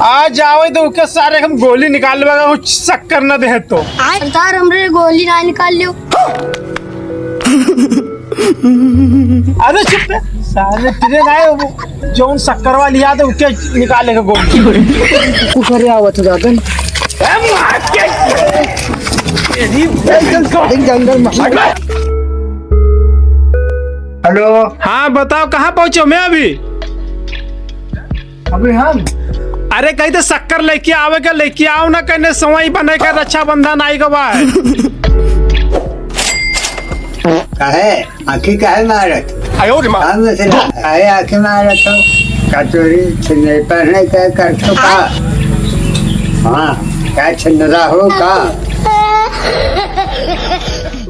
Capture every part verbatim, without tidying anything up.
आ जावे तो उके सारे हम गोली निकाल लेबा, कुछ शक्कर न दे तो। सरदार, हमरे गोली ना निकाल लियो। अरे चुप बे, सारे तेरे ना है वो, जौन शक्कर वाली याद है, उके निकाले के गोली। कुछ अरे आवत है दादन। जंगल में। हेलो। हाँ, बताओ, कहाँ पहुँचो मैं अभी? अभी हम? अरे, कही तो शक्कर लेके आवे के, लेके आओ ना, कहने सवाई बने के रक्षाबंधन आई गवा है। काहे? आँखी काहे मारत? आयो रे माँ। हम से ना, काहे आँखी मारत हो? का चोरी छिनरी पहने का करत हो का? हाँ, का छिनरा हो का?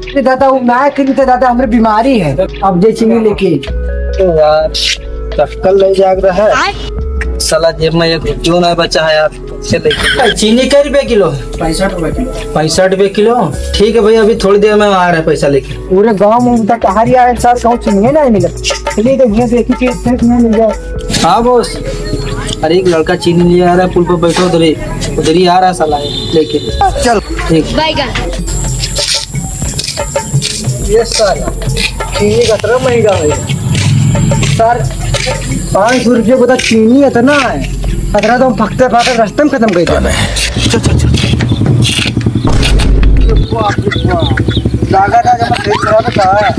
अरे दादा, वो ना खरीदे दादा, हमरे बीमारी है। अब जे चीनी लेके। तो यार, चक्कर ले जाग रहा है। साला जेब में एक रुपयो ना बचा है यार। से लेके। चीनी कै रुपया किलो है? पैंसठ रुपया किलो। पैंसठ रुपया किलो? ठीक है भैया, अभी थोड़ी देर में आ रहा है पैसा लेके। पूरे गांव में उनका कहारिया है सर, कहूँ चीनी नहीं मिला। चलिए तो भैया देखिए कि एक मिल जाए। हाँ बॉस, अरे एक लड़का चीनी ले आ रहा है, पुल पर बैठो, उधर ही, उधर ही आ रहा है साला लेके। चल। ठीक। बैगन। ये साला चीनी कितना महंगा है सर, पाँच सौ रुपये को तो चीनी इतना है, अतरा तो हम फकते फकते रास्ते में खत्म कर देते हैं। चल, चल, चल। बाप रे बाप। लागत है जब पेट खराब है, कहाँ है?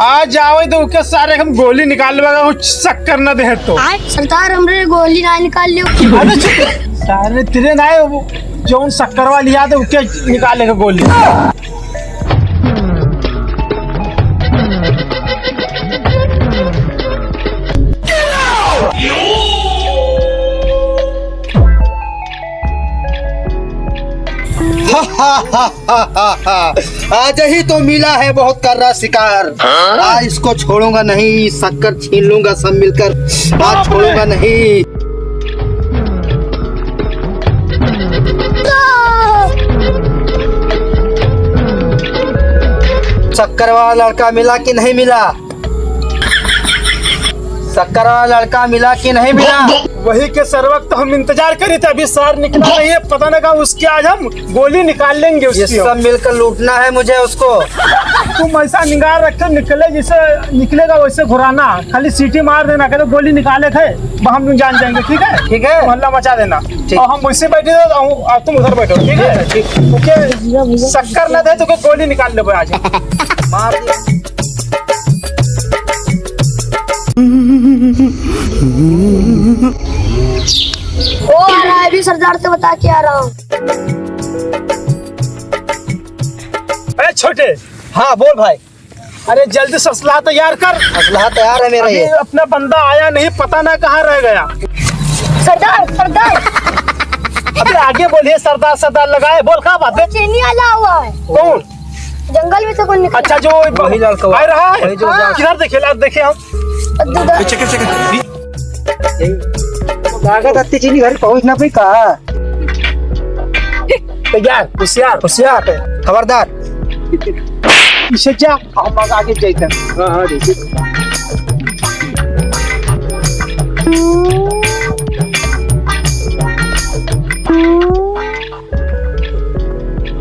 आ जावे तो उके सारे हम गोली निकाल लेबा, कुछ शक्कर न दे तो। सरदार, हमरे गोली ना निकाल लियो। अरे चुप, सारे तेरे ना है वो। जौन शक्कर वाली याद है, उके निकाले के गोली। आज ही तो मिला है बहुत कर्रा शिकार। हाँ? आज इसको छोड़ूंगा नहीं, शक्कर छीन लूंगा सब मिलकर। आज छोड़ूंगा नहीं। शक्कर वाला लड़का मिला कि नहीं मिला? शक्कर वाला लड़का मिला कि नहीं मिला? वही के सर वक्त हम इंतजार करी थे, अभी सार निकला नहीं है, पता ना कहाँ उसकी आज हम गोली निकाल लेंगे ये उसकी। सब मिलकर लूटना है मुझे उसको। तुम ऐसा निगाह रखो, निकले जैसे निकलेगा वैसे घुराना, खाली सीटी मार देना, कहते गोली निकाले थे, वह हम लोग जान जाएंगे, ठीक है? ठीक है। तुम हल्ला मचा देना। ठीक। और हम वैसे बैठे थे, और तुम उधर बैठो, ठीक है? ठीक। ओके, शक्कर ना दे तो गोली निकाल लेबे आज। मार दिया। वो आ रहा है, अभी सरदार से बता के आ रहा हूँ। ए छोटे। हाँ बोल भाई। अरे जल्दी से असलहा तैयार कर। असलहा तैयार है मेरा अभी ये। अपना बंदा आया नहीं, पता ना कहाँ रह गया। सरदार, सरदार। अबे आगे बोलिए, सरदार सरदार लगाए, बोल का बात है? चीनी वाला हुआ है। कौन? जंगल में से कोई निकला। अच्छा, जो वही लड़का हुआ। आ रहा है? वही जो हाँ। किधर देखे, लार देखे हम। पीछे, पीछे, पीछे। लागत अत्ती चीनी घर पहुँचना पे कहा। तैयार, होशियार, होशियार, खबरदार। पीछे जा, हम आगे जाते हैं। हाँ, हाँ, देखिए।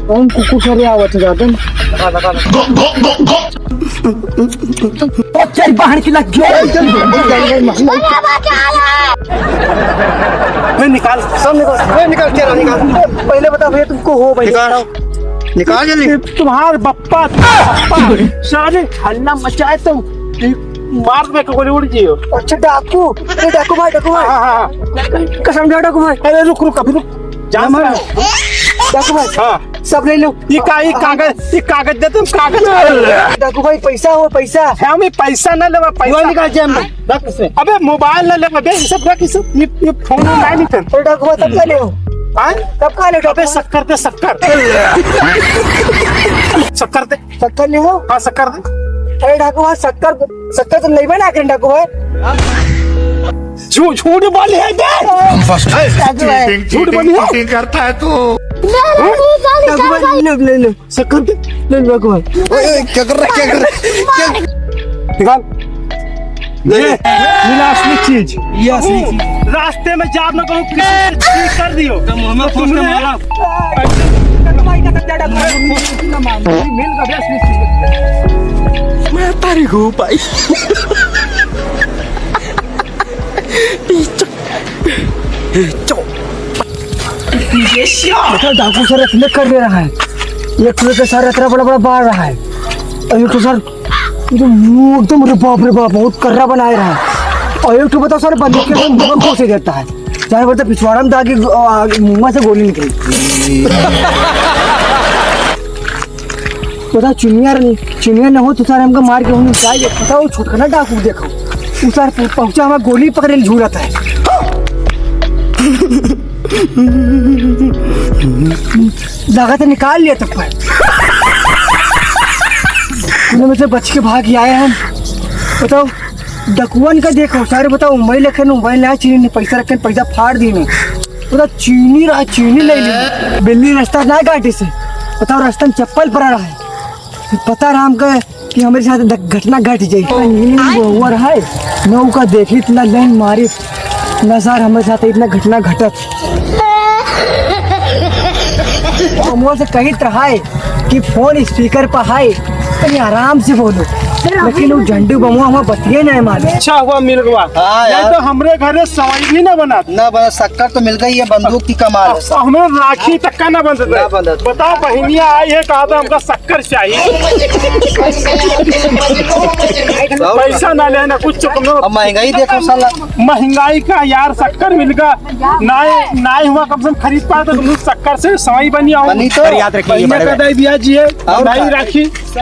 कौन कुकुर सरे आवत है दादन? लगा, लगा, लगा। ओ तेरी बहन की लग गई। ए, निकाल, सब निकाल, ए, निकाल, तेरा निकाल। पहले बता भैया, तुमको हो भाई। निकाल, निकाल जल्दी। तुम्हार बप्पा, बप्पा, सारे हल्ला मचाए तो मार में गोली उड़ गई हो। अच्छा, डाकू, ए, डाकू भाई, डाकू भाई। हाँ, हाँ, हाँ। कसम खा, डाकू भाई। अरे, रुक, रुक, अभी रुक। जान ना मारो। से डाकू भाई। हाँ। सब ले लो। ये का, ये कागज, ये कागज दे तुम, कागज। डाकू भाई, पैसा हो, पैसा। हम ये पैसा ना लेवा, पैसा। मोबाइल निकाल जेब में। रख इसमें। अबे, मोबाइल ना लेवा बे, ये सब रख, ये सब, ये, ये फोन ना नहीं कर। अरे, डाकू भाई, सब का ले हो? हाँ? सब का ले, डाकू अबे, भाई? शक्कर दे, शक्कर। शक्कर दे। शक्कर ले हो? हाँ, शक्कर दे। अरे, डाकू भाई, शक्कर, शक्कर तो नहीं बना के, डाकू भाई। झू-, झूठ बोली है बे। हम first time। डाकू भाई। Cheating, झूठ बोली है। Cheating करता है तू। डाकू भाई, ले, ले, ले। शक्कर दे। ले, डाकू भाई। ओए, ओए, क्या कर रहा है, क्या कर रहा है? क्या? निकाल। ये मिला असली चीज। ये असली चीज। रास्ते में जाब ना कहूँ, किसी से चीज कर दियो। तो मुँह में तो खोस के तुमने मारा। मिल गया असली चीज। मैं तारी हूँ भाई। पीछे। पीछे। देखो, डाकू सर इतने कर ले रहा है। एक ठो के सर इतना बड़ा बड़ा बाढ़ रहा है, और एक ठो सर, ये तो मुंह एकदम, अरे बाप रे बाप, बहुत कर्रा बनाए रहा है। और एक ठो बताओ सर, बंदूक के मुंह में घुस ही देता है, चाहे बोलते पिछवाड़ा में दागी, आ, मुंह से गोली निकली। पता चुनिया, चुनिया न हो तो सारे हमका मार के उन्हें जाए। पता वो छोटकना डाकू देखो, वो सारे पहुंचा हमारा गोली पकड़े झूलत है। लागत है निकाल लिया तब पर। उन्हें मतलब बच के भाग के आए हम। बताओ, डकुअन का देखो सारे, बताओ, मोबाइल रखे न, मोबाइल ना चीनी, पैसा रखे न, पैसा फाड़ दी न। पूरा चीनी रहा, चीनी ले ली। बिल्ली रास्ता ना काटे से, बताओ, रास्ता में चप्पल पड़ा रहा है। पता रहा हमका कि हमरे साथ द-, घटना घट जाई। इतना नीली हुआ रहा है, नौका देखी, इतना लाइन मारी, ना सर, हमरे साथ इतना घटना घटत। हमो से कहित रहा है कि फोन स्पीकर पर है, तनी आराम से बोलो। लेकिन वो झंडू बमुआ हमार बतिये नहीं माने। अच्छा हुआ मिल गवा। हाँ नहीं यार। तो हमरे घरे सवाई भी ना बनत। ना बनत, शक्कर तो मिल गई है, बंदूक की कमाल है। अब हमरे राखी तक का ना बनत। ना बनत। बताओ, बहिनिया आई है, कहा था हमका शक्कर चाहिए। पैसा ना लेना, कुछ चुकनो। अब महंगाई देखो साला। महंगाई का यार, शक्कर मिल गया। नाई, नाई हुआ कम से कम खरीद पाए तो तुम शक्कर से सवाई बनी आओ। बनी तो। पर याद रखिए, बहिनिया बड़े का भाई। दे दिया जी है, और नाई खा। राखी।